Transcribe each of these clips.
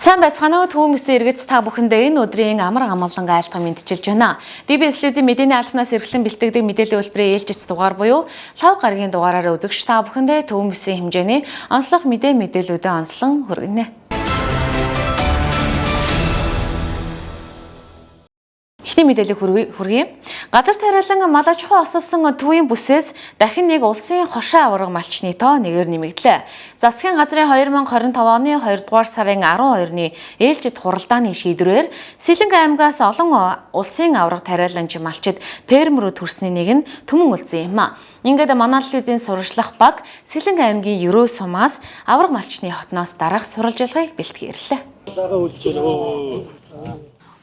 Сайн байцгаана уу, Төмөсөн иргэц та бүхэндээ энэ өдрийн амар амгалан айлтган мэдчилж байна. DBS телевизийн мэдээний албанаас эрхлэн бэлтгэдэг мэдээллийн үйлдвэрийн ээлжит дугаар буюу лав гарагийн дугаараар үзэгч та бүхэндээ Төмөсөн хэмжээний онцлог мэдээллүүдээ онцлон хүргэнэ. Эхний мэдээллийг хүргэе. Газар тариалан мал аж ахуй осолсон төвийн бүсээс дахин нэг улсын хошоо аварга малчны тоо нэгээр нэмэгдлээ. Засгийн газрын 2025 оны 2 дугаар сарын 12-ны ээлжид хуралдааны шийдвэрээр Сэлэнг аймгаас олон улсын аварга тариаланч малчид фермерүүд төрсний нэг нь Түмэн үлдсэн юм а. Ингээд Манай телевизийн сурвалжлах баг Сэлэнг аймгийн Ерөө сумаас аварга малчны хотноос дараах сурвалжлагыг бэлтгэж ирлээ.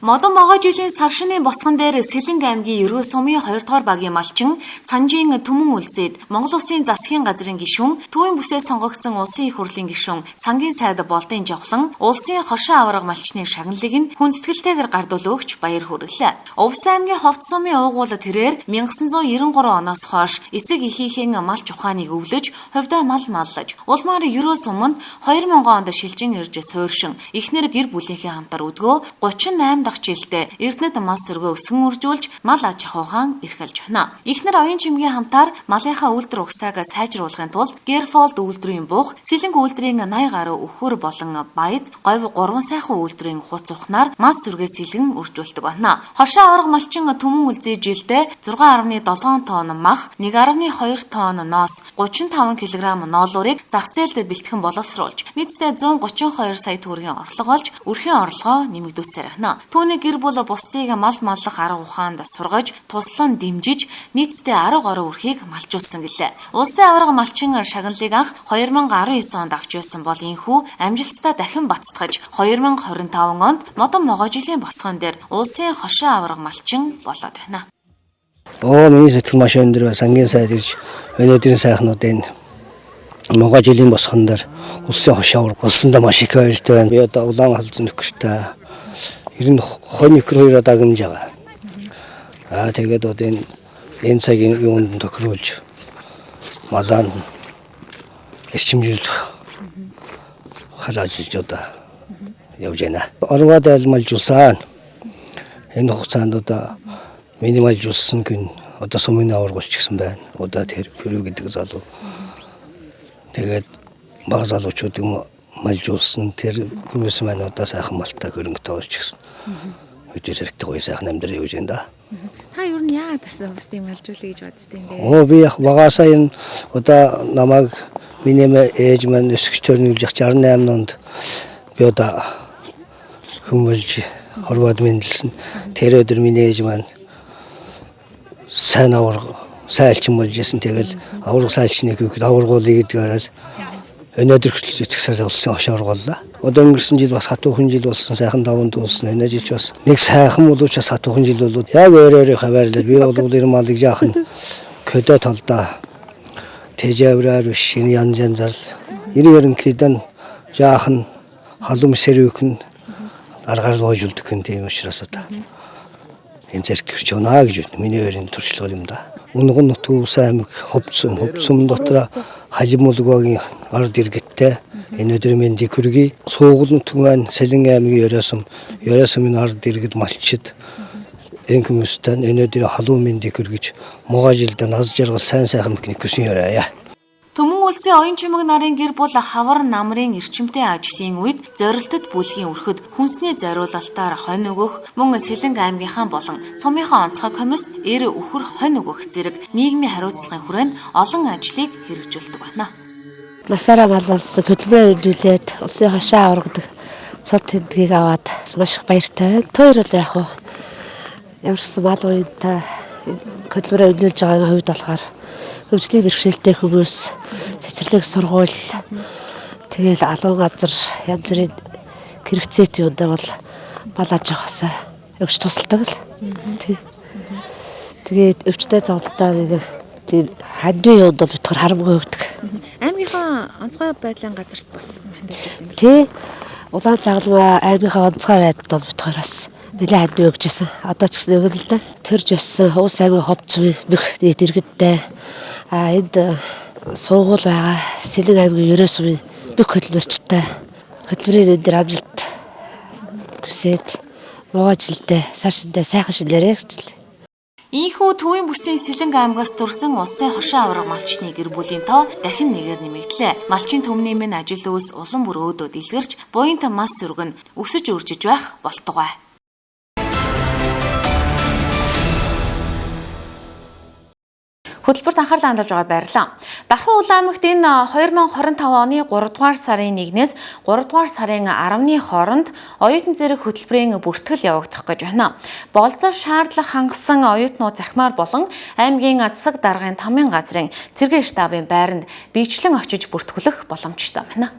Модон могой жилийн сар шинийн босгон дээр Сэлэнг аймгийн Ерөө сумын 2 дугаар багийн малчин Санжийн Түмэн үлзээд Монгол Улсын засгийн газрын гишүүн, Төвийн бүсээс сонгогдсон улсын их хурлын гишүүн Сангийн сайд Болдын Жавхлан улсын хошин аварга малчны шагналыг нь хүндэтгэлтэйгээр гардуул өгч баяр хүргэлээ. Увс аймгийн Ховд сумын уугуул тэрээр 1993 оноос хойш эцэг эхийнхээ малч ухааныг өвлөж, хувьдаа мал маллаж, улмаар Ерөө суманд 2000 онд шилжин ирж сууршин эхнэр гэр бүлийнхээ хамтар өдгөө 38 дахь жилдээ Эрдэнэт мал сөргөө өсгөн үржүүлж мал аж ахуйгаан эрхэлж байна. Эхнэр оюун чимгийн хамтаар малынхаа үйлдвэр угсааг сайжруулахын тулд Герфолд үйлдвэрийн бух, Сэлэнг үйлдвэрийн 80 гаруй өхөр болон баяд, говь 3 сайхан үйлдвэрийн хуц ухнаар мал сөргөө сэлгэн үржүүлдэг байна. Хоршоо аварга малчин Түмэн үлзий жилдээ 6.7 тонн мах, 1.2 тонн ноос, 35 кг ноолуурыг зах зээлд бэлтгэн боловсруулж, нийтдээ 132 сая төгрөгийн орлого олж, өрхийн орлогоо нэмэгдүүлсээр байна. Түүний гэр бүл бусдыг мал маллах арга ухаанд сургаж, туслан дэмжиж, нийтдээ 10 гаруй өрхийг малжуулсан гэлээ. Улсын аварга малчин шагналыг анх 2019 онд авч байсан бол энхүү амжилттай дахин баттгаж 2025 онд Модон могой жилийн босгон дээр улсын хошин аварга малчин болоод байна. Оо, миний сэтгэл маш өндөр байна. Сангийн сайд ирж өнөөдрийн сайхнуудын могой жилийн босгон дээр улсын хошин аварга болсондоо маш их баяртай байна. Би одоо улаан халзан нөхөртэй ер нь хонь нөхөр хоёроо дагнаж байгаа. Аа, тэгээд одоо энэ цагийн юунд тохируулж малаа эрчимжүүлэх хал ажиллаж одоо явж байна. Оргоод айлмалжуулсан. Энэ хугацаанд одоо миний малжуулсан күн одоо сумын аварга болчихсон байна. Одоо тэр Пүрүү гэдэг залуу. Тэгээд бага залуучуудыг малжуулсан. Тэр хүмүүс маань одоо сайхан малтай хөрөнгөтэй болчихсон. Үдээс хэрэгтэй гоё сайхан амьдрал явж байна да. Та ер нь яагаад бас тийм малжуулъя гэж боддоо юм бэ? Оо, би яг багасаа энэ одоо намайг миний ээж маань өсгч төрнүүлж 68 онд би одоо хүмүүлж хорвоод мэндэлсэн. Тэр өдөр миний ээж маань сайн аварга сайлчин болж исэн. Тэгэл аварга сайлчныг хөхөд аваргуулъя гэдгээр л өнөөдөр хүртэл зүтгэсээр улсын хошин аварга боллоо. Одоо өнгөрсөн жил бас хатуухан жил болсон, сайхан даван дуулсан. Энэ жил ч бас нэг сайхан боловч бас хатуухан жил болов. Яг өөр өөрийнхөө хаваарлал би бол энэ малыг жаахан көдөө талдаа тэжээврээр биш энэ янз янзаар л ерөнхийдөө жаахан халуун сэрүүхэн аргаар уужуулдаг хүн тийм учраас одоо энэ зэрэг гэрч явна гэж миний өөрийн туршлага юм да. Унган нутг Өвс аймаг Ховдсум Ховдсум дотор Халимулгогийн ард иргэдтэй энэ өдрийн мэндийг хүргэе. Суугал нутг маань Сэлэнг аймгийн Ерөөсөм Ерөөсөмийн ард иргэд малчид энэ хүмүүстэй энэ өдрийн халуун мэндийг хүргэж могой жилдээ наз жаргал сайн сайхан мэхнийг хүсэн ёроё. Түмэн үлзий оюун чимэг нарын гэр бүл хавар намрын эрчимтэй ажлын үед зорилтод бүлгийн өрхөд хүнсний зориулалтаар хонь өгөх, мөн Сэлэнг аймгийнхаа болон сумынхаа онцгой комист эр өхөр хонь өгөх зэрэг нийгмийн хариуцлагын хүрээнд олон ажлыг хэрэгжүүлдэг байна. Насаараа мал болсон хөдөлмөрөөр төлөвлөөд улсын хошин аварга цол тэмдгийг аваад маш их баяртай байна. Тойр бол яг уу ямар ч мал уянтай хөдөлмөрөөр төлөвлөж байгаагийн хувьд болохоор хөгжлийн бэрхшээлтэй хүмүүс, цэцэрлэг сургууль, тэгэл алуун газар янз бүрийн хэрэгцээт юундаа бол мал аж ахуйсаа өгч тусалдаг л. Тэгээд өвчтэй зовлонтой нэг тийм хандив юунд бол битгэр харамгүй өгдөг. Аймгийнхаа онцгой байдлын газарт бас хандив байсан юм байна. Тий. Улаан цаглаа аймгийнхаа онцгой байдалд бол битгэр бас нэлээд хандив өгч байсан. Одоо ч гэсэн өгнө л да. Төрж өссөн Уус аймгийн Ховдсумын бүх нийт иргэдтэй энд суугуул байгаа Сэлэнг аймгийн Ерөөсумын бүх хөдөлмөрчтэй хөдөлмөрийн энэ дэр амжилт хүсээд могоо жилдээ сар шиндээ сайхан шинээрээ гэж. Ийхүү Төвийн бүсийн Сэлэнг аймгаас төрсэн улсын хошин аварга малчны гэр бүлийн тоо дахин нэгээр нэмэгдлээ. Малчин түмний минь ажил үйлс улам бүр өөдөө дэлгэрч, буян мас сүргэн өсөж үржиж байх болтугай. Хөтөлбөрт анхаарлаа хандуулж байгаад баярлалаа. Дархан Улаан аймагт энэ 2025 оны 3 дугаар сарын 1-ээс 3 дугаар сарын 10-ны хооронд оюутан зэрэг хөтөлбөрийн бүртгэл явагдах гэж байна. Болзор шаардлага хангасан оюутнууд захимаар болон аймгийн засаг даргын тамын газрын цэргийн штабын байранд биечлэн очиж бүртгүүлэх боломжтой байна.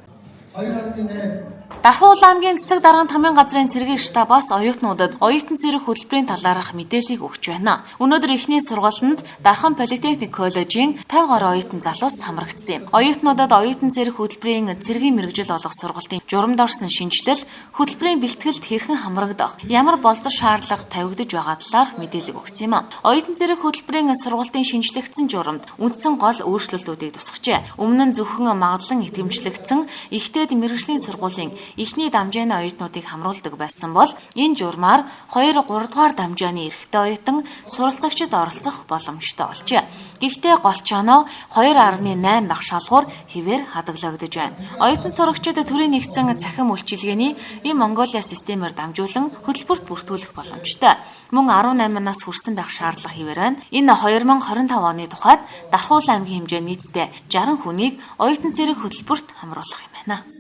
Дархан Улаан аймгийн засаг даргын тамын газрын цэргийн штабаас оюутнуудад оюутан зэрэг хөтөлбөрийн талаарх мэдээллийг өгч байна. Өнөөдөр эхний сургалтанд Дархан Политехник коллежийн 50 гаруй оюутан залуус хамрагдсан юм. Оюутнуудад оюутан зэрэг хөтөлбөрийн цэргийн мэргэжил олох сургалтын журамд орсон шинэчлэл, хөтөлбөрийн бэлтгэлд хэрхэн хамрагдах, ямар болзор шаардлага тавигдаж байгаа талаарх мэдээлэл өгсөн юм. Оюутан зэрэг хөтөлбөрийн сургалтын шинэчлэгдсэн журамд үндсэн гол өөрчлөлтүүдийг тусгажээ. Өмнө нь зөвхөн магадлан итгэмжлэгдсэн ихтэйд мэргэжлийн сургуулийн эхний дамжааны оюутнуудыг хамруулдаг байсан бол энэ журмаар 2 3 дугаар дамжааны эрхтэй оюутан суралцагчид оролцох боломжтой болжээ. Гэхдээ голчооноо 2.8 баг шалгуур хэвээр хадгалагдаж байна. Оюутан сурагчид төрийн нэгдсэн цахим үйлчилгээний ийм Монголиа системээр дамжуулан хөтөлбөрт бүртгүүлэх боломжтой. Мөн 18 нас хүрсэн байх шаардлага хэвээр байна. Энэ 2025 оны тухайд Дархан аймгийн хэмжээ нийтдээ 60 хүнийг оюутан зэрэг хөтөлбөрт хамруулах юм байна.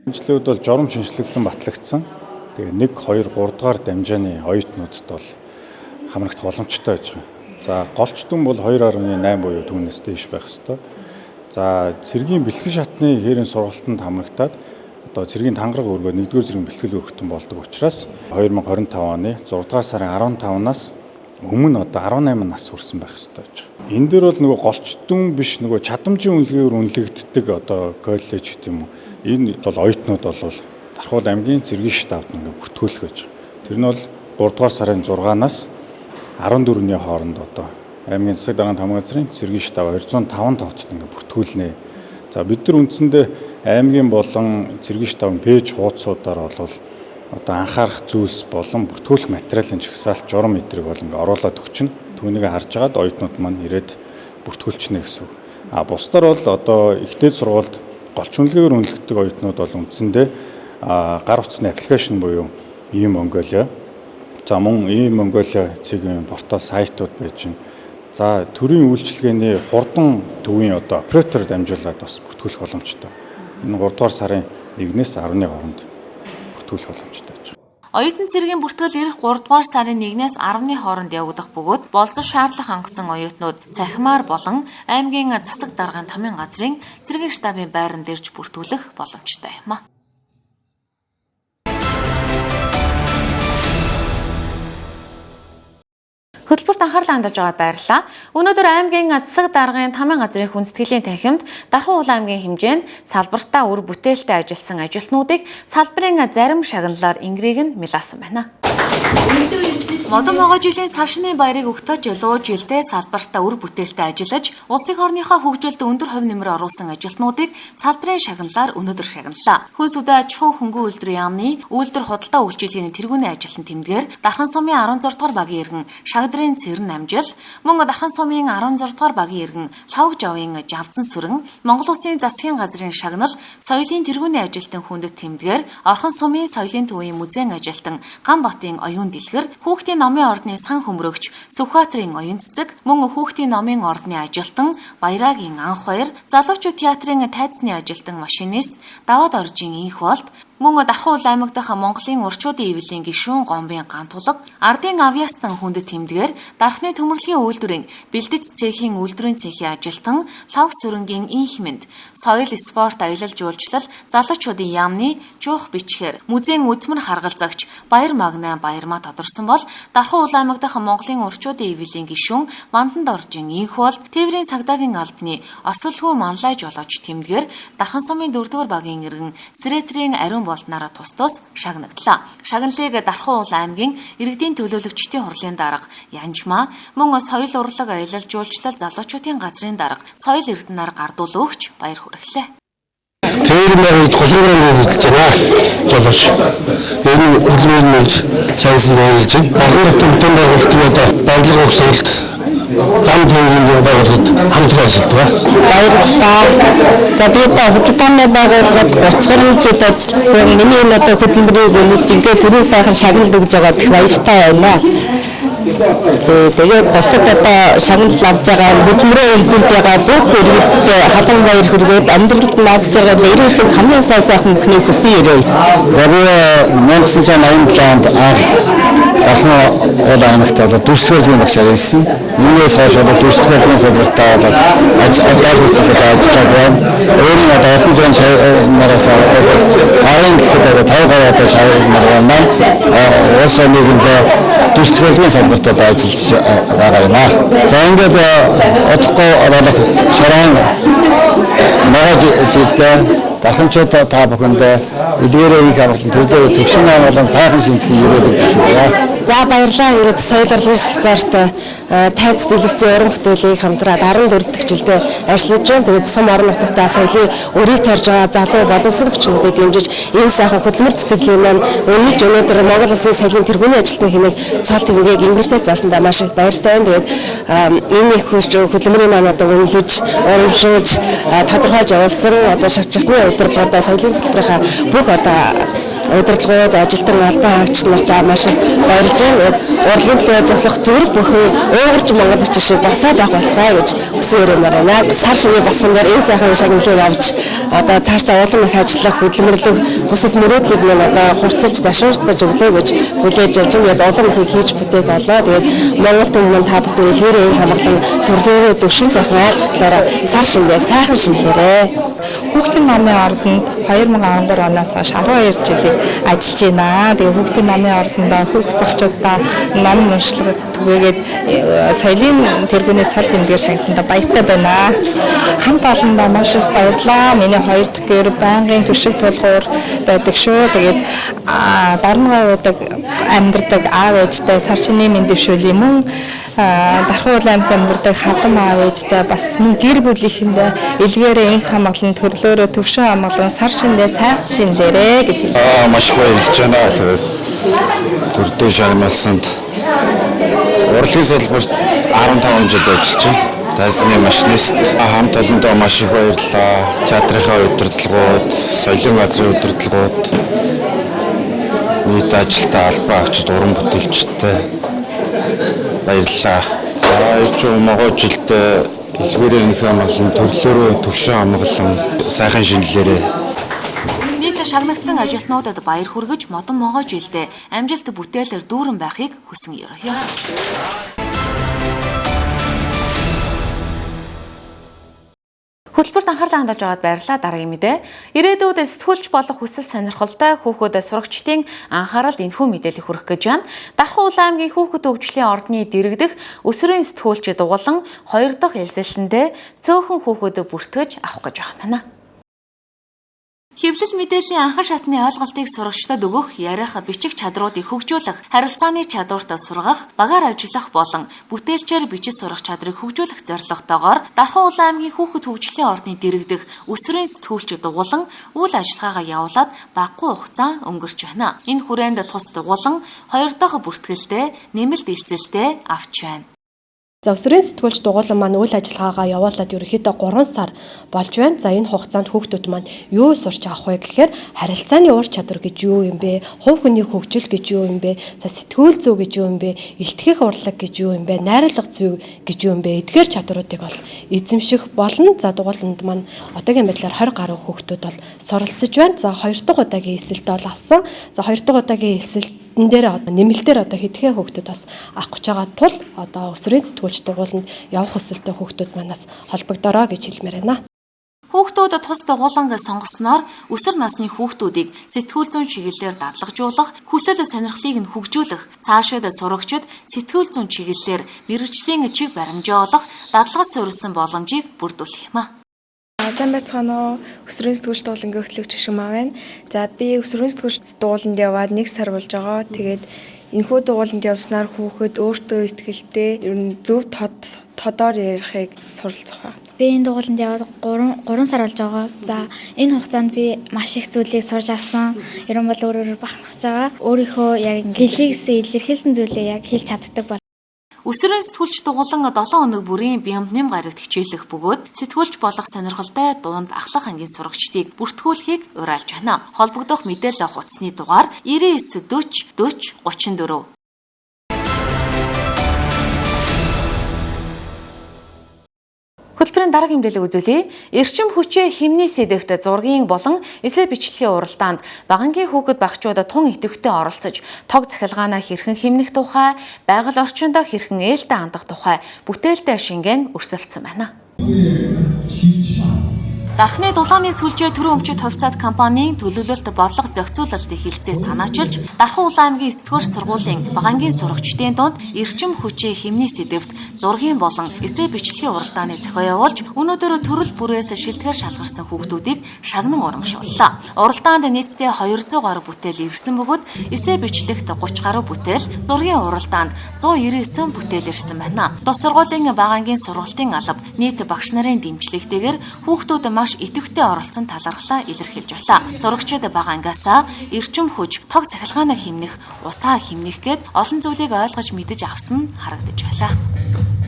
Шинэчлэлүүд бол журам шинэчлэгдэн батлагдсан. Тэгээ 1 2 3 дугаар дамжааны оюутнуудад бол хамрагдах боломжтой байж байгаа. За голч дүн бол 2.8 буюу түүнээс дээш байх ёстой. За цэргийн бэлтгэл шатны хээрийн сургалтанд хамрагдаад одоо цэргийн тангараг өргөө 1-р зэргийн бэлтгэл өргөтөн болдог учраас 2025 оны 6 дугаар сарын 15-наас өмнө одоо 18 нас хүрсэн байх ёстой гэж байгаа. Энэ дээр бол нөгөө голч дүн биш нөгөө чадамжийн үнэлгээгээр үнэлэгддэг одоо коллеж гэдэг юм уу. Энэ бол оюутнууд бол Дархуул аймгийн цэргийн штабд ингээ бүртгүүлэх гэж байгаа. Тэр нь бол 3 дугаар сарын 6-наас 14-ний хооронд одоо аймгийн засаг даргын тамгын газрын цэргийн штаб 205 тоотод ингээ бүртгүүлнэ. За бид нар үндсэндээ аймгийн болон цэргийн штабын пэйж хуудасуудаар бол одоо анхаарах зүйлс болон бүртгүүлэх материалын жагсаалт журам эдрийг бол ингээ оруулаад өгчнө. Түүнийг харж агаад оюутнууд маань ирээд бүртгүүлчихнэ гэсэн үг. А бусдаар бол одоо ихтэй сургуульд голч үнэлгээгээр үнэлэгддэг оюутнууд бол үндсэндээ гар утасны аппликейшн буюу ийм Монголиа. За мөн ийм Монголиа цэгийн портал сайтууд байж байна. За төрийн үйлчилгээний хурдан төвийн одоо оператор дамжуулаад бас бүртгүүлэх боломжтой. Энэ 3 дугаар сарын 1-ээс 10-ны хооронд бүртгүүлэх боломжтой байж байгаа. Оюутан цэргийн бүртгэл ирэх 3 дугаар сарын 1-ээс 10-ны хооронд явагдах бөгөөд болзор шаардлага хангасан оюутнууд цахимаар болон аймгийн засаг даргын тамын газрын цэргийн штабын байранд ирж бүртгүүлэх боломжтой юм а. Хөтөлбөрт анхаарлаа хандуулж байгаад баярлалаа. Өнөөдөр аймгийн засаг даргын тамын газрын хүндэтгэлийн танхимд Дархан Улаан аймгийн хэмжээнд салбартаа үр бүтээлтэй ажилласан ажилтнуудыг салбарын зарим шагналаар ингэрийг нь мэлаасан байна. Модон могой жилийн сар шинийн баярыг өгтөж луу жилдээ салбартаа үр бүтээлтэй ажиллаж улсын орныхоо хөгжилд өндөр хувь нэмэр оруулсан ажилтнуудыг салбарын шагналаар өнөөдөр шагналаа. Хөлс үдэ аж ахуй хөнгөн үйлдвэрийн яамны үйлдвэр худалдаа үйлчилгээний тэргүүний ажилтан тэмдгээр Дархан сумын 16 дугаар багийн иргэн Шагдрын Цэрэн Намжил, мөн Дархан сумын 16 дугаар багийн иргэн Лхавг Жавын Жавцан Сүрэн, Монгол Улсын засгийн газрын шагнал соёлын тэргүүний ажилтан хүндэт тэмдгээр Орхон сумын соёлын төвийн музейн ажилтан Ганбатын оюун дэлгэр, хүүхдийн номын ордны сан хөмрөгч Сүхбаатарын оюун цэцэг, мөн хүүхдийн номын ордны ажилтан Баярагийн анх хоёр, залуучууд театрын тайзны ажилтан машинист Даваад оржийн инх болд, мөн Дархан уул аймаг дахь Монголын урчуудын ивлийн гишүүн Гомбын Гантулга, Ардын авьяастан хүндэт тэмдгээр Дархны төмөрлөгийн үйлдвэрийн бэлдэц цехийн үйлдвэрийн цехийн ажилтан Лхавг сүрэнгийн инх мэнд, соёл спорт аялал жуулчлал залуучуудын яамны жуух бичгээр музейн үзмэр харгалзагч Баяр Магнаа Баярмаа тодорсон бол Дархан уул аймаг дахь Монголын урчуудын ивлийн гишүүн Манданд оржин инх бол Тээврийн цагдаагийн албаны осолгүй манлайж болооч тэмдгээр Дархан сумын 4-р багийн иргэн Сэрэтрийн ариун болднараа тус тус шагнагдлаа. Шагналыг Дархан уул аймгийн иргэдийн төлөөлөгчдийн хурлын дарга Янжмаа, мөн соёл урлаг аялал жуулчлал залуучуудын газрын дарга соёл эрдэнээр гардуул өгч баяр хүргэлээ. Тээврийн байгууллагад 33 жил ажиллаж байна. Жолооч. Энэ хөдөлмөрийн мэлж шагнасан баярлж байна. Баргын бүтэн байгууллагын одоо барилга угсралт зам тээврийн байгууллагад хамтран ажилладаг. Баярлалаа. За би одоо хөдөлмөрийн байгууллагад 30 жил ажилласан. Миний энэ одоо хөдөлмөрийг үнэлж ингээд түрүү сайхан шагнал өгж байгаад их баяртай байна. Тэгээд бусад одоо шагнал авч байгаа, хөдөлмөрөө үнэлж байгаа бүх иргэдтэй халуун баяр хүргээд амьдралд наазж байгаа ирээдүйн хамгийн сайн сайхан бүхнийг хүсэн өрөөе. За би 1987 онд анх Дархан уул аймагт одоо дүрсгэрлийн багшаар ирсэн. Энээс хойш одоо дүрсгэрлийн салбартаа одоо одоо хүртэл одоо ажиллаад байна. Өөрийн одоо олон зуун нараас гарын гэхэд одоо 50 гаруй одоо шагнал нар маань улс нийгэмдээ дүрсгэрлийн салбарт одоо ажиллаж байгаа юм аа. За ингээд удахгүй болох шорон могоо жилдээ дарханчууд та бүхэндээ илгээрээ их амгалан төрлөөр төвшин амгалан сайхан шинэтгэн өрөөдөг гэж байна. За баярлалаа. Ингээд соёл урлагийн салбарт тайз дэлгэцийн уран бүтээлийг хамтраад 14 дахь жилдээ ажиллаж байна. Тэгээд сум орон нутагтаа соёлын өрийг тарьж байгаа залуу боловсон хүчнүүдэд дэмжиж энэ сайхан хөдөлмөр сэтгэлийн маань үнэлж өнөөдөр Монгол Улсын соёлын тэргүүний ажилтны хэмээх цол тэмдгийг ингэртэй заасандаа маш их баяртай байна. Тэгээд энэ их хөдөлмөрийн маань одоо үнэлж, урамшуулж, тодорхойлж явуулсан одоо шат шатны удирдлагуудаа соёлын салбарынхаа бүх одоо удирдлагууд, ажилтан албан хаагч нартаа маш их баярлж байна. Урлагийн төлөө зохих зүрх бүхэн уугарч Монгол хүч шиг босоо байх болтугай гэж хүсэн өрөмөр байна. Сар шинийн босгон дээр энэ сайхан шагналыг авч одоо цаашдаа улам их ажиллах, хөдөлмөрлөх, хүсэл мөрөөдлийг мань одоо хурцлж дашууртаж өглөө гэж хүлээж авч байна. Тэгээд улам их хийж бүтээх болоо. Тэгээд Монгол түмэн та бүхэн илгээрээ энэ хамгаалан төрлөөрөө төвшин сайхан айлгатлаараа сар шиндээ сайхан шинэлээрээ. Хүүхдийн намын ордонд 2013 оноос хойш 12 жилийг ажиллаж байна. Тэгээ хүүхдийн намын ордондоо хүүхд багчуудаа ном уншлага түгээгээд соёлын тэргүүний цал тэмдгээр шагнасандаа баяртай байна. Хамт олондоо маш их баярлалаа. Миний хоёр дахь гэр байнгын түшиг тулгуур байдаг шүү. Тэгээд Дорногов байдаг амьдардаг аав ээжтэй сар шинийн мэнд дэвшүүлье мөн Дархан уул аймагт амьдардаг хадам аав ээжтэй бас мөн гэр бүлийнхэндээ илгээрээ инх хамгаалан төрлөөрөө төвшин хамгаалан сар шиндээ сайхан шинэлээрээ гэж хэлье. Маш их баярлж байна. Тэгээд төрдөө шагналсанд урлагийн салбарт 15 жил ажиллаж байна. Тайзны машинист хамт олондоо маш их баярлалаа. Театрынхаа удирдлагууд, соёлын газрын удирдлагууд, нийт ажилтаа албан хаагчид, уран бүтээлчтэй баярлалаа. За ирж могоо жилдээ илгээрээ инх амгалан төрлөөрөө төвшин амгалан сайхан шинэлээрээ. Нийт шагнагдсан ажилтнуудад баяр хүргэж модон могоо жилдээ амжилт бүтээлээр дүүрэн байхыг хүсэн ерөөе. Хөтөлбөрт анхаарлаа хандуулж байгаад баярлалаа. Дараагийн мэдээ. Ирээдүйд сэтгүүлч болох хүсэл сонирхолтой хүүхэд сурагчдын анхааралд энэхүү мэдээлэл хүргэх гэж байна. Дархан Улаан аймгийн хүүхэд хөгжлийн ордны дэрэгдэх өсвөрийн сэтгүүлч дугуулan 2 дахь элсэлтэндээ цөөхөн хүүхэдөө бүртгэж авах гэж байгаа юм байна. Хэвлэл мэдээллийн анхан шатны ойлголтыг сурагчдад өгөх, ярих, бичих чадруудыг хөгжүүлэх, харилцааны чадварт сургах, багаар ажиллах болон бүтээлчээр бичиж сурах чадрыг хөгжүүлэх зорилготойгоор Дархан Улаан аймгийн хүүхэд хөгжлийн ордны дэрэгдэх өсвөрийн сэтгүүлч дугуулan үйл ажиллагаагаа явуулаад багагүй хугацаа өнгөрч байна. Энэ хүрээнд тус дугуулan 2 дахь бүртгэлдээ нэмэлт элсэлтээ авч байна. За өсвөрийн сэтгүүлч дугуулan маань үйл ажиллагаагаа явуулаад ерөнхийдөө 3 сар болж байна. За энэ хугацаанд хүүхдүүд маань юу сурч авах вэ гэхээр харилцааны ур чадвар гэж юу юм бэ? Хувь хүний хөгжил гэж юу юм бэ? За сэтгүүл зүй гэж юу юм бэ? Илтгэх урлаг гэж юу юм бэ? Найруулга зүй гэж юу юм бэ? Эдгээр чадваруудыг бол эзэмших болно. За дугууланд маань одоогийн байдлаар 20 гаруй хүүхдүүд бол суралцж байна. За 2 дахь удаагийн элсэлт бол авсан. За 2 дахь удаагийн элсэлт энэ дээр нэмэлтээр одоо хэдхэн хүүхдүүд бас авах гэж байгаа тул одоо өсвөрийн сэтгүүлч дугууланд явах хүсэлтэй хүүхдүүд манаас холбогдороо гэж хэлмээр байна. Хүүхдүүд тус дугууланг сонгосноор өсвөр насны хүүхдүүдийг сэтгүүл зүйн чиглэлээр дадлагжуулах, хүсэл сонирхлыг нь хөгжүүлэх, цаашид сурагчид сэтгүүл зүйн чиглэлээр мэргэжлийн чиг баримжаа олох, дадлага суурилсан боломжийг бүрдүүлэх юм а. Сайн байцгаана уу? Өсвөрийн сэтгүүлч дуулангийн хөтлөгч Шимаа байна. За би өсвөрийн сэтгүүлч дууланд яваад 1 сар болж байгаа. Тэгээд энэхүү дууланд явснаар хүүхэд өөртөө итгэлтэй, ер нь зөв тод тодоор ярихыг суралцах байна. Би энэ дугууланд яваад 3 сар болж байгаа. За, энэ хугацаанд би маш их зүйлийг сурч авсан. Ер нь бол өөр өөрөөр бахархаж байгаа. Өөрийнхөө яг хэлийгсээ илэрхийлсэн зүйлээ яг хэлж чаддаг бол. Өсвөрийн сэтгүүлч дугуулan 7 хоног бүрийн Бямбнем гарагт хичээлэх бөгөөд сэтгүүлч болох сонирхолтой дунд ахлах ангийн сурагчдыг бүртгүүлэхийг уриалж байна. Холбогдох мэдээлэл авах утасны дугаар 99 40 40 34. Хөтөлбөрийн дараагийн мэдээлэл үзүүлье. Эрчим хүчээ химний сэдэвт зургийн болон эсээ бичлэгийн уралдаанд багангийн хүүхэд багчууд тун идэвхтэй оролцож, тог цахилгаанаа хэрхэн химнэх тухай, байгаль орчиндөө хэрхэн ээлтэй хандах тухай бүтээлтэй шингэн өрсөлдсөн байна. Дархны дулааны сүлжээ төрийн өмчит хувьцаат компанийн төлөвлөлт бодлого зохицуулалтыг хилцээ санаачилж, Дархан Улаан аймгийн 9-р сургуулийн багангийн сурагчдын дунд эрчим хүчээ химний сэдэвт зургийн болон эсээ бичлэгийн уралдааны зохион явуулж, өнөөдөр төрөл бүрээс шилдгээр шалгарсан хүүхдүүдийг шагнан урамшууллаа. Уралдаанд нийтдээ 200 гаруй бүтээл ирсэн бөгөөд эсээ бичлэгт 30 гаруй бүтээл, зургийн уралдаанд 199 бүтээл ирсэн байна. Тус сургуулийн багангийн сургалтын алба нийт багш нарын дэмжлэгтэйгээр хүүхдүүд маш идэвхтэй оролцсон талархлаа илэрхийлж байлаа. Сурагчид бага ангиасаа эрчим хүч, тог цахилгаанаа химнэх, усаа химнэх гээд олон зүйлийг ойлгож мэдэж авсан нь харагдаж байлаа.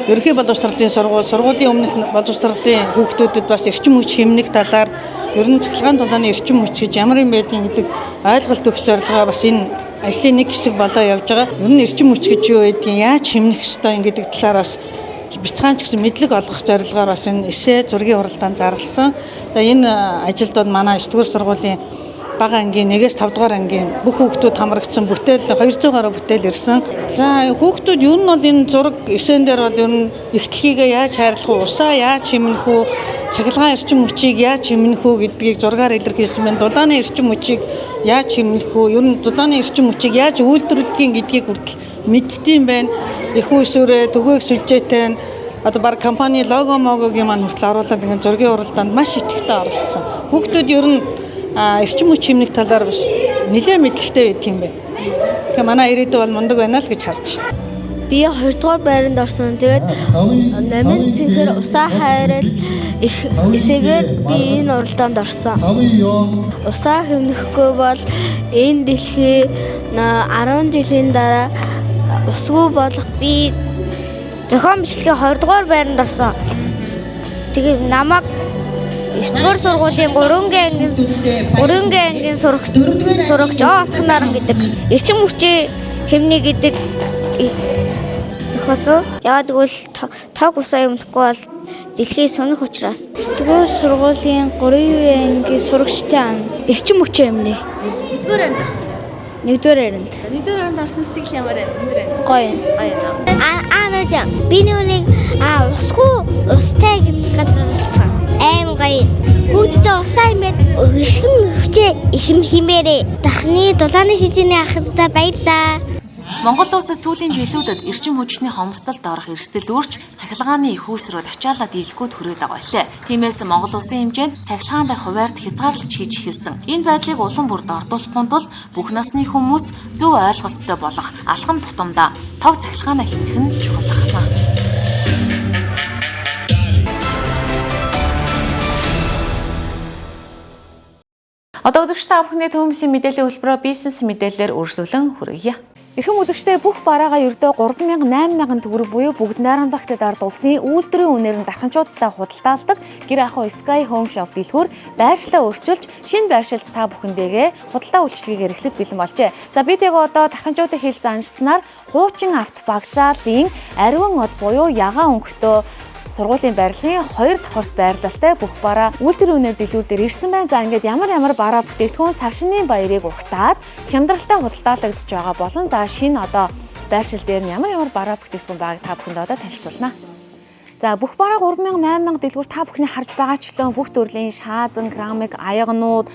Ерөнхий боловсролын сургууль, сургуулийн өмнөх боловсролын хүүхдүүдэд бас эрчим хүч хэмнэх талаар ер нь цахилгаан дулааны эрчим хүч гэж ямар юм байдгийг гэдэг ойлголт өгөх зорилгоор бас энэ ажлын нэг хэсэг болоо явж байгаа. Ер нь эрчим хүч гэж юу байдгийг, яаж хэмнэх ёстой юм гэдэг талаар бас бяцхан ч гэсэн мэдлэг олгох зорилгоор бас энэ эсээ зургийн уралдаан зарласан. За, энэ ажилд бол манай 9-р сургуулийн бага ангийн 1-ээс 5 дугаар ангийн бүх хүүхдүүд хамрагдсан, бүтээл 200 гаруй бүтээл ирсэн. За, хүүхдүүд ер нь бол энэ зураг эсэн дээр бол ер нь их дэлхийгээ яаж хайрлах уу, усаа яаж хэмнэх үү, цахилгаан эрчим хүчийг яаж хэмнэх үү гэдгийг зургаар илэрхийлсэн байна. Дулааны эрчим хүчийг яаж хэмнэх үү, ер нь дулааны эрчим хүчийг яаж үйлдвэрлэдгийг гэдгийг хүртэл мэддэм байна. Их усүрээ төгөөх сүлжээтэй нь одоо баг компани лого могогийн маань хүртэл оруулаад ингээд зургийн уралдаанд маш идэвхтэй оролцсон. Хүүхдүүд ер нь эрчим хүч хэмнэх талаар бас нэлээд мэдлэгтэй байдаг юм байна. Тэгэхээр манай ирээдүй бол мундаг байна л гэж харж байна. Би 2 дугаар байранд орсон. Тэгээд номын цэнхэр усаа хайрал их эсээгээр би энэ уралдаанд орсон. Усаа хэмнэхгүй бол энэ дэлхий 10 жилийн дараа усгүй болох. Би зохион бичлэгийн 2 дугаар байранд орсон. Тэгээд намайг 9 дугаар сургуулийн 3-гийн ангийн сурагч Отгонаран гэдэг эрчим хүчээ хэмнэ гэдэг зохиосон. Яагаад гэвэл тог усаа юмдахгүй бол дэлхий соних учраас. 9 дугаар сургуулийн 3-ийн ангийн сурагчтай ан эрчим хүчээ хэмнэ. 1-р ангид орсон. 1-р ангид. 1-р ангид орсон сэтгэл ямар байна? Өндөр байна. Гоё. Гоё наа. Аа би нүг усгүй устай гэдэг газар оролцсон. Аим гоё. Хүүхдтэй усаа юм байд. Эрчим хүчээ химээрээ. Дахны дулааны шижээний ахадтай баярлаа. Монгол улсад сүүлийн жилүүдэд эрчим хүчний хомсдолд орох эрсдэл үүрч цахилгааны их үүсрүүд ачаалаа дийлэхгүйд хүрээд байгаа байлээ. Тиймээс Монгол улсын хэмжээнд цахилгаан дахь хуваарьт хязгаарлалт хийж эхэлсэн. Энэ байдлыг улам бүр дордуулахгүй тул бүх насны хүмүүс зөв ойлголттой болох алхам тутамдаа тог цахилгаанаа хэмнэх нь чухал ахна. Одоо үзэгч та бүхний төмсийн мэдээллийн хөтөлбөрөөр бизнес мэдээллээр үргэлжлүүлэн хүргье. Эрхэм үзэгчдээ, бүх бараагаа ердөө 3000 8000 төгрөг буюу бүгд найрамдагт дард улсын үйлдвэрийн үнээр нь дарханчуудтай худалдаалдаг гэр ахуй Sky Home Shop дэлгүүр байршлаа өөрчилж шинэ байршилд та бүхэндээгээ худалдаа үйлчилгээг эрхлэх бэлэн болжээ. За, бид яг одоо дарханчуудын хил заншсанаар хуучин авто вокзалын ариун од буюу ягаан өнгөтөө сургуулийн барилгын 2 давхарт байрлалтай бүх бараа үйлдвэрийн үнээр дэлгүүр дээр ирсэн байна. За, ингээд ямар ямар бараа бүтээгдэхүүн сар шинийн баярыг угтаад хямдралтай худалдаалагдж байгаа болон за шинэ одоо байршил дээр нь ямар ямар бараа бүтээгдэхүүн байгааг та бүхэнд одоо танилцуулна. За, бүх бараа 3000 8000 дэлгүүр та бүхний харж байгаачлан бүх төрлийн шаазан, керамик, аягнууд,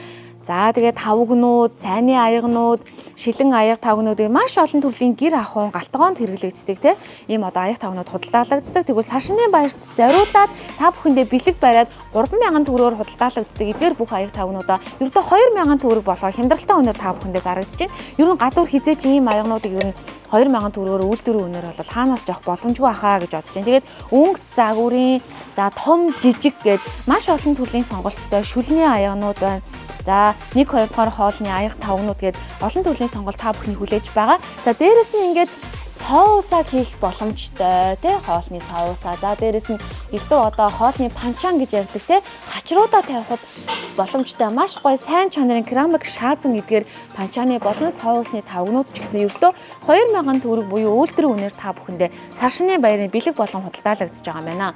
за тэгээд тавгнууд, цайны аягнууд, шилэн аяга тавгнуудыг маш олон төрлийн гэр ахуйн галтгоонд хэрэглэгддэг те. Ийм одоо аяга тавгнууд худалдаалагддаг. Тэгвэл сар шинийн баярт зориулаад та бүхэндээ бэлэг бариад 3000 төгрөгөөр худалдаалагддаг. Эдгээр бүх аяга тавгнуудаа ердөө 2000 төгрөг болгоо хямдралтай үнээр та бүхэндээ зарагдаж байна. Ер нь гадуур хизээч ийм аягнуудыг ер нь 2000 төгрөгөөр үйлдвэрийн үнээр бол хаанаас ч авах боломжгүй хаа гэж бодож байна. Тэгээд өнгө загварын за том жижиг гээд маш олон төрлийн сонголттой шүлний аягнууд байна. За 1 2 дугаар хоолны аяга тавгнууд гээд олон төрлийн сонголт та бүхний хүлээж байгаа. За дээрэс нь ингээд соусаа хийх боломжтой тий хоолны соусаа. За дээрэс нь илүү одоо хоолны панчан гэж ярьдаг тий хачруудаа тавихад боломжтой маш гоё сайн чанарын керамик шаазан эдгээр панчаны болон соусны тавгнууд ч гэсэн ердөө 2000 төгрөг буюу үйлдвэрийн үнээр та бүхэндээ сар шинийн баярын бэлэг болон худалдаалагдаж байгаа юм байна.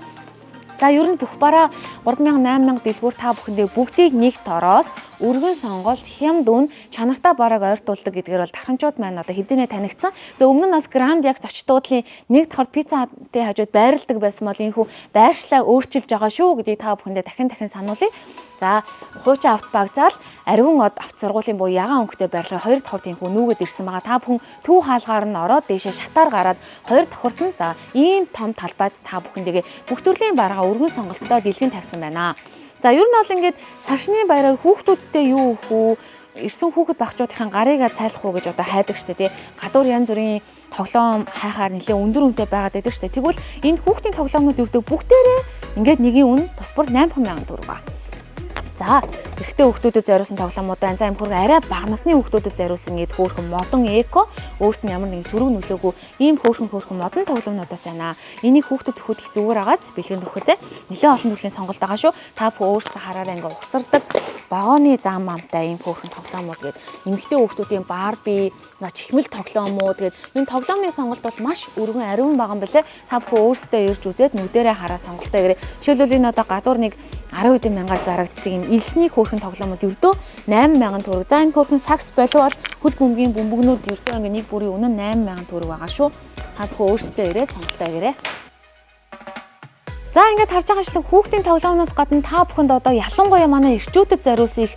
За ер нь бүх бараа 3000 8000 дэлгүүр та бүхэндээ бүгдийг нэг тороос өргөн сонголт, хямд үн, чанартай барааг ойртуулдаг гэдгээр бол тархамжууд маань одоо хэдийнэ танигдсан. За өмнө нь бас Гранд яг зочдлын нэг давхарт пиццатай хажууд байрладаг байсан бол энэхүү байршлаа өөрчилж байгаа шүү гэдгийг та бүхэндээ дахин дахин сануулъя. За хуучин авто багзаал ариун од авто сургуулийн буюу ягаан өнгөтэй байрлал хоёр давхарт энэхүү нүүгээд ирсэн байгаа. Та бүхэн төв хаалгаар нь ороод дээшээ шатаар гараад хоёр давхарт нь за ийм том талбайд та бүхэндээ бүх төрлийн бараа өргөн сонголттой дэлгэн тавьсан байна. За ер нь бол ингээд сар шинийн баяраар хүүхдүүдтэй юу өгөх үү? Ирсэн хүүхэд багчуудын гарыгаа цайлах уу гэж одоо хайдаг штэ тий. Гадуур янз бүрийн тоглоом хайхаар нэлээ өндөр үнэтэй байгаад байдаг штэ. Тэгвэл энэ хүүхдийн тоглоомнууд ердөө бүгдээрээ ингээд нэгийн үн тус бүр 8000 төгрөг ба. За эрэгтэй хүүхдүүдэд зориулсан тоглоомууд байна. За юм хөргөн арай бага насны хүүхдүүдэд зориулсан гээд хөөрхөн модон эко өөрт нь ямар нэгэн сөрөг нөлөөгүй ийм хөөрхөн хөөрхөн модон тоглоомнуудаас байна. Энийг хүүхдэд өгөхөд их зүгээр агааз бэлгэн өгөхөд нэлээд олон төрлийн сонголт байгаа шүү. Та бүхэн өөрсдөө хараараа ингээ угсардаг вагоны зам амтай ийм хөөрхөн тоглоомууд гээд эмэгтэй хүүхдүүдийн Барби, чихмэл тоглоомууд гээд энэ тоглоомны сонголт бол маш өргөн ариун байгаа юм билээ. Та бүхэн өөрсдөө ирж үзээд нүдэрээ хараа сонголтоо гэрээ. Жишээлбэл энэ одоо гадуур нэг 10 хэдэн мянгаар зарагддаг юм элсний хөөрхөн тоглоомууд ердөө 8000 төгрөг. За энэ хөөрхөн сакс болов бол хөл бөмбөгийн бөмбөгнүүд ердөө ингээ нэг бүрийн үнэ нь 8000 төгрөг байгаа шүү. Та бүхэн өөрсдөө ирээд сонголтоо гэрээ. За ингээд харж байгаа шилэн хүүхдийн тоглоомноос гадна та бүхэнд одоо ялангуяа манай эрчүүдэд зориулсан их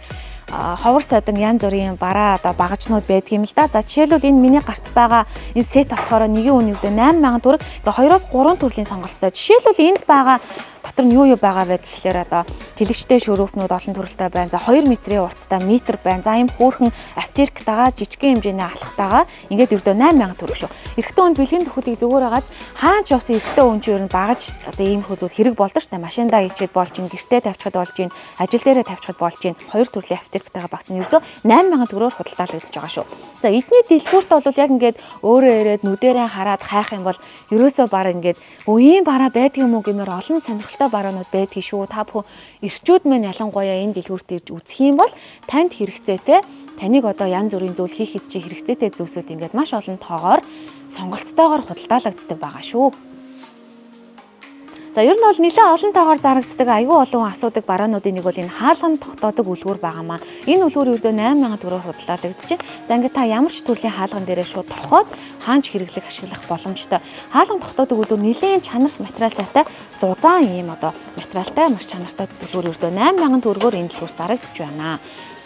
ховор содон янз бүрийн бараа одоо багажнууд байдаг юм л да. За жишээлбэл энэ миний гарт байгаа энэ сет болохоор нэгэн үн ердөө 8000 төгрөг. Ингээ 2-оос 3 төрлийн сонголттой. Жишээлбэл энд байгаа дотор нь юу юу байгаа вэ гэхлээр одоо тэлэгчтэй шөрөвпнүүд олон төрөлтэй байна. За 2 метрийн урттай метр байна. За ийм хөөрхөн аптирктайгаа жижигхэн хэмжээний алхтайгаа ингээд ердөө 8000 төгрөг шүү. Эрэгтэй хүн бэлгийн төхөдийг зүгээр байгааз хаан ч явсан эрэгтэй хүн чинь ер нь багаж одоо ийм хөө зүйл хэрэг болдог шүү дээ. Машиндаа хийчихэд болж ин гэртээ тавьчихад болж ин ажил дээрээ тавьчихад болж ин хоёр төрлийн аптирктайгаа багцсан ердөө 8000 төгрөгөөр худалдаалагдаж байгаа шүү. За эдний дэлгүүрт бол яг ингээд өөрөө ирээд нүдэрээ хараад хайх юм бол ерөөсөө баг ингээд өө ийм бараа байдаг юм уу гэмээр олон сонирхолтой бараанууд байдгийг шүү. Та бүхэн эрчүүд маань ялангуяа энэ дэлгүүрт ирж үзэх юм бол танд хэрэгцээтэй таныг одоо янз бүрийн зүйл хийх хийж хэрэгцээтэй зүйлсүүд ингээд маш олон тоогоор сонголттойгоор худалдаалагддаг байгаа шүү. За ер нь бол нэлээд олон тоогоор зарагддаг айгүй олон хүн асуудаг бараануудын нэг бол энэ хаалган тогтоодог үлгүүр байгаамаа. Энэ үлгүүр ердөө 8000 төгрөгөөр худалдаалагдаж байна. За ингээд та ямар ч төрлийн хаалган дээрээ шууд тохоод хаанч хэрэглэх ашиглах боломжтой. Хаалган тогтоодог үлгүүр нэлээд чанарс материал сайтай зузаан ийм одоо материалтай маш чанартай үлгүүр ердөө 8000 төгрөгөөр энэ дэлгүүр зарагдаж байна.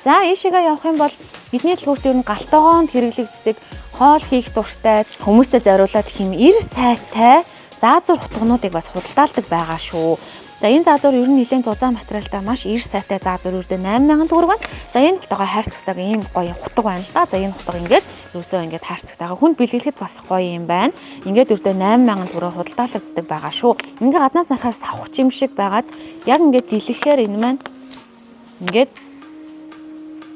За ийшээгээ явах юм бол бидний дэлгүүрт ер нь галтгоонд хэрэглэгддэг хоол хийх дуртай хүмүүстэй зориулаад хэм ир сайтай заазуур хутгануудыг бас худалдаалдаг байгаа шүү. За энэ заазуур ер нь нэлээд зузаан материалтай маш ир сайтай заазуур ердөө 8000 төгрөг байна. За энэ хутгаа хайрцагтайг ийм гоё хутга байна л да. За энэ хутга ингээд ерөөсөө ингээд хайрцагтайгаа хүнд бэлгэлэхэд бас гоё юм байна. Ингээд ердөө 8000 төгрөгөөр худалдаалагддаг байгаа шүү. Ингээд гаднаас нарахаар савхч юм шиг байгааз яг ингээд дэлгэхээр энэ маань ингээд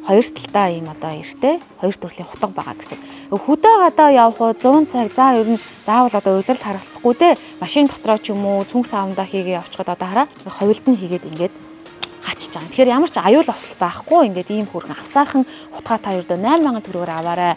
хоёр талдаа ийм одоо эртээ хоёр төрлийн хутга байгаа гэсэн. Хөдөө гадаа явах уу 100 цаг за ер нь заавал одоо улирал харгалцахгүй те машин дотроо ч юм уу цүнх савндаа хийгээ явчихад одоо хараа хувилд нь хийгээд ингээд хачиж байгаа. Тэгэхээр ямар ч аюул осол байхгүй ингээд ийм хөөрхөн авсаархан хутгаа та ердөө 8000 төгрөгөөр аваарай.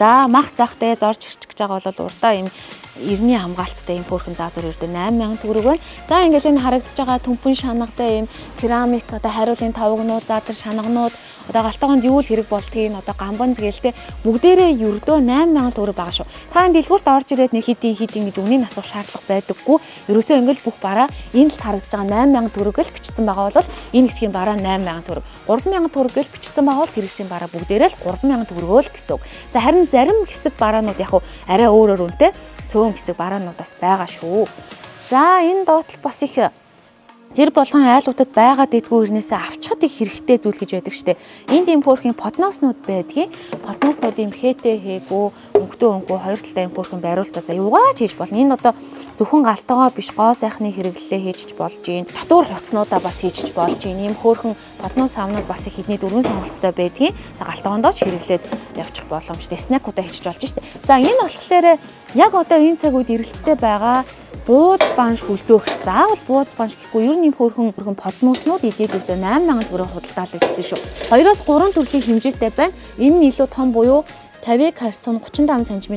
За мах зах те зорж ирчих гэж байгаа бол урдаа ийм эртний хамгаалттай ийм хөөрхөн заазуур ердөө 8000 төгрөг байна. За ингээд энэ харагдаж байгаа төмпөн шангатай ийм керамик одоо хариулын тавгнууд, задар шанганууд, Одоо галтгоонд юу л хэрэг болдгийг одоо гамбанд гээл те бүгдээрээ ердөө 8000 төгрөг байгаа шүү. Та энэ дэлгүүрт орж ирээд нэг хэдийн хэдийн гэж үнийг асуух шаардлага байдаггүй. Ерөөсөө ингээл бүх бараа энэ л харагдаж байгаа 8000 төгрөг л бичсэн байгаа бол энэ хэсгийн бараа 8000 төгрөг. 3000 төгрөг л бичсэн байгаа бол тэр хэсгийн бараа бүгдээрээ л 3000 төгрөгөө л гэсэн үг. За харин зарим хэсэг бараанууд яг арай өөр өөр үнэтэй цөөн хэсэг бараанууд бас байгаа шүү. За энэ доотлол бас их тэр болгон айлуудад байгаа дэдгүү хэрнээсээ авчхад их хэрэгтэй зүйл гэж байдаг штэ. Энд ийм хөөрхийн подноснууд байдгийн. Подноснууд ийм хээтэй хээгүү, өнгөтэй өнгөө хоёр талдаа ийм хөөрхөн бариултаа. За юугаач хийж болно. Энэ одоо зөвхөн галтгоо биш гоо сайхны хэрэглэлээ хийж болж гин. Татвар хувцснуудаа бас хийж болж гин. Ийм хөөрхөн поднос савнууд бас их хэдний дөрвөн сонголттой байдгийн. За галтгоондоо ч хэрэглээд явчих боломжтой. Снэкуудаа хийж болж штэ. За энэ болохоор яг одоо энэ цаг үед эрэлттэй байгаа бууз банш хүлдээх. Заавал бууз банш гэхгүй ер нь юм хөөрхөн поднууснууд эдээд өртөө 8000 төгрөг худалдаалагддаг шүү. 2-оос 3 төрлийн хэмжээтэй байна. Энэ нь илүү том буюу 50-ыг харьцах нь 35 см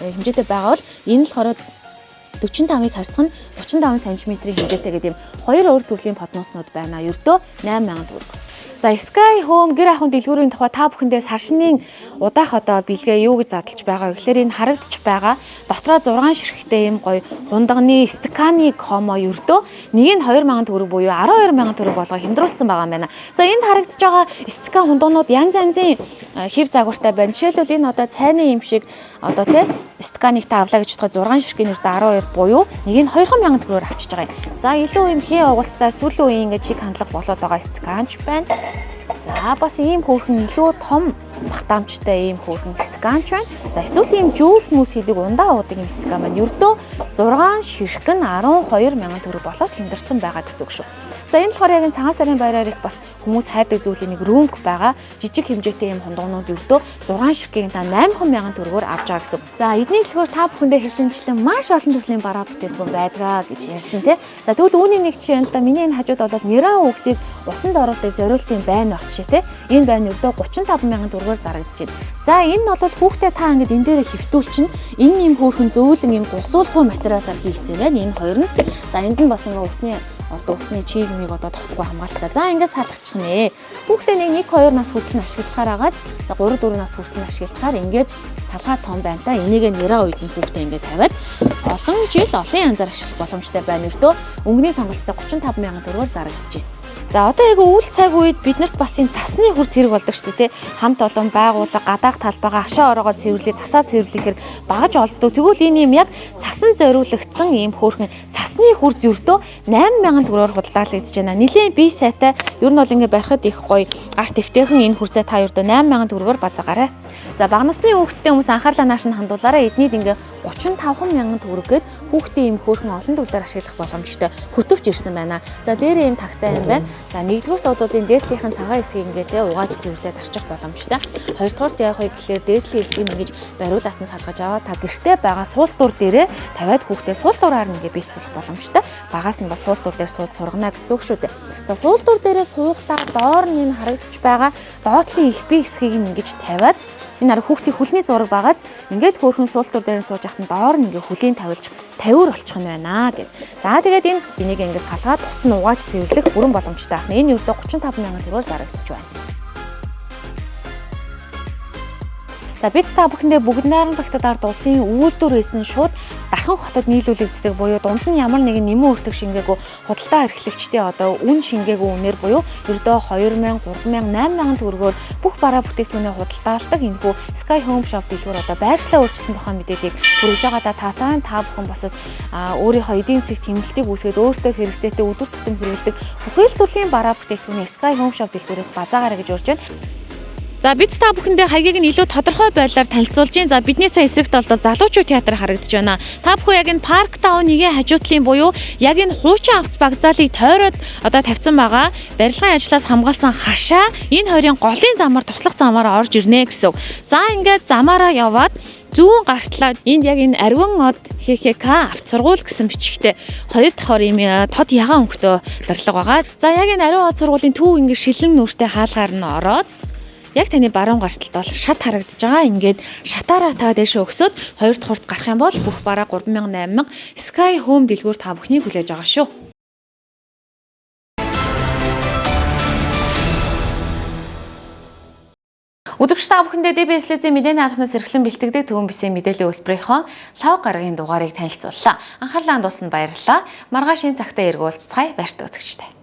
хэмжээтэй байгаа бол энэ нь болохоор 45-ыг харьцах нь 35 см-ийн хэмжээтэй гэдэг юм хоёр өөр төрлийн поднууснууд байна. Ердөө 8000 төгрөг. За Sky Home гэр ахуйн дэлгүүрийн тухай та бүхэндээ сар шинийн удаах одоо бэлгээ юу гэж задлж байгаа вэ гэхээр энэ харагдаж байгаа дотроо 6 ширхэгтэй юм гоё хундагны стаканы комо ердөө нэг нь 2000 төгрөг буюу 12000 төгрөг болгоо хямдруулсан байгаа юм байна. За энд харагдаж байгаа стакан хундагнууд янз янзын хэв загвартай байна. Жишээлбэл энэ одоо цайны юм шиг одоо тий стаканыг та авлаа гэж бодоход 6 ширхгийн ердөө 12 буюу нэг нь 2000 төгрөгөөр авчиж байгаа юм. За илүү юм хээ угалцтай сүүлийн үеийн ингээд чиг хандлага болоод байгаа стаканч байна. За бас ийм хөөрхөн илүү том багтаамжтай ийм хөөрхөн стаканч байна. За эсвэл ийм жуус мүс хийдэг ундаа уудаг ийм стакан байна. Ердөө 6 ширхэг нь 12000 төгрөг болоод хямдарсан байгаа гэсэн үг шүү. За энэ болохоор яг энэ цагаан сарын баяраар их бас хүмүүс хайдаг зүйлийн нэг рүнк байгаа. Жижиг хэмжээтэй ийм хундагнууд ердөө 6 ширхгийг та 8000 төгрөгөөр авч байгаа гэсэн. За эдний дэлгүүр та бүхэндээ хэлсэнчлэн маш олон төрлийн бараа бүтээгдэхүүн байдгаа гэж ярьсан тий. За тэгвэл үүний нэг жишээ нь л да миний энэ хажууд бол нэраа хүүхдийг усанд оруулдаг зориултын байн баг жишээ тий. Энэ байн ердөө 35000 төгрөгөөр зарагдаж байна. За энэ нь бол хүүхдээ та ингэж энэ дээрээ хэвтүүлчин. Энэ ийм хөөрхөн зөөлөн ийм гусуулгүй материалаар хийгдсэн байна. Энэ хоёр нь. За энд нь бас ингээ усны одоо усны чийгмийг одоо тогтгүй хамгаалцлаа. За ингээд салгачих нэ. Хүүхдээ нэг 1 2 нас хүртэл нь ашиглачаар агаад за 3 4 нас хүртэл нь ашиглачаар ингээд салгаа том байна та. Энийг нэраа үед нь хүүхдээ ингээд тавиад олон жил олон янзаар ашиглах боломжтой байна. Ердөө өнгөний сонголттой 35000 төгрөгөөр зарагдчихэв. За одоо яг өвөл цаг үед биднэрт бас юм цасны хурц хэрэг болдог шүү дээ тий. Хамт олон байгууллага гадаах талбайгаа хашаа ороогоо цэвэрлээ цасаа цэвэрлэхээр багаж олддог. Тэгвэл энэ юм яг цасан зориулагдсан ийм хөөрхөн цасны хурц ердөө 8000 төгрөгөөр худалдаалагдж байна. Нилээн бие сайтай ер нь бол ингээ барихад их гоё гарт эвтэйхэн энэ хурцаа та ердөө 8000 төгрөгөөр базаагаарай. За бага насны хүүхэдтэй хүмүүс анхаарлаа нааш нь хандуулаарай. Эднийд ингээ 35000 төгрөг гээд хүүхдийн ийм хөөрхөн олон төрлөөр ашиглах боломжтой хөтөвч ирсэн байна. За дээрээ ийм тагтай юм байна. За нэгдүгüрт бол энэ дээдлийнхэн цагаан хэсгийг ингээ те угааж цэвэрлээд арчих боломжтой. Хоёрдугаарт яах вэ гэхлээр дээдлийн хэсгийг ингэж бариулаас нь салгаж аваад та гэртээ байгаа суул дур дээрээ тавиад хүүхдээ суул дураар нь ингээ бийцүүлэх боломжтой. Багаас нь бас суул дур дээр сууж сургана гэсэн үг шүү дээ. За суул дур дээрээ суухдаа доор нь энэ харагдчих байгаа доотлын их бие хэсгийг нь ингэж тавиад энэ арга хүүхдийн хүлний зураг байгааз ингээд хөөрхөн суул тур дээр нь сууж ахад доор нь ингээ хүлийн тавилж тавиур болчих нь байна гэд. За тэгээд энэ энийг ингээд салгаад тус нь угааж цэвэрлэх бүрэн боломжтой ахна. Энэ ердөө 35000 төгрөгөөр зарагдчих байна. За бид та бүхэндээ бүгд найрамдах ард улсын үйлдвэр хийсэн шууд Дархан хотод нийлүүлэгддэг буюу дунд нь ямар нэгэн нэмэн өртөг шингээгүй худалдаа эрхлэгчдийн одоо үн шингээгүй үнээр буюу ердөө 2000, 3000, 8000 төгрөгөөр бүх бараа бүтээгдэхүүнээ худалдаалдаг энэхүү Sky Home Shop дэлгүүр одоо байршлаа өөрчилсөн тухай мэдээллийг хүргэж байгаадаа таатай та бүхэн бас өөрийнхөө эдийн засгийн тэмүүлтийг үүсгээд өөртөө хэрэгцээтэй өдөр тутам хэрэглэдэг бүхэл төрлийн бараа бүтээгдэхүүнээ Sky Home Shop дэлгүүрээс базаагаарай гэж урьж байна. За бид та бүхэндээ хаягийг нь илүү тодорхой байдлаар танилцуулж байна. За бидний сая эсрэг талд бол залуучууд театр харагдаж байна. Та бүхэн яг энэ парк таун нэгийн хажуутлын буюу яг энэ хуучин авто вокзалыг тойроод одоо тавьсан байгаа. Барилгын ажлаас хамгаалсан хашаа энэ хоёрын голын замаар туслах замаар орж ирнэ гэсэн үг. За ингээд замаараа яваад зүүн гартлаа энд яг энэ Ариван од ХХК авто сургууль гэсэн бичгтээ хоёр давхар ийм тод ягаан өнгөтэй барилга байгаа. За яг энэ Ариван од сургуулийн төв ингээд шилэн нүртэй хаалгаар нь ороод яг таны баруун гарталд бол шат харагдаж байгаа. Ингээд шатаараа та дэшээ өгсөд хоёр дахь хурд гарах юм бол бүх бараа 3000 8000 Sky Home дэлгүүр та бүхнийг хүлээж байгаа шүү. Үзэгч та бүхэндээ DBS телевизийн мэдээний албанаас эрхлэн бэлтгэдэг Төвөн бисийн мэдээллийн хөтөлбөрийнхөө лав гарагийн дугаарыг танилцууллаа. Анхаарлаа хандуулсанд баярлалаа. Маргааш энэ цагтаа эргүүлцгаая. Баяртай үзэгчтэй.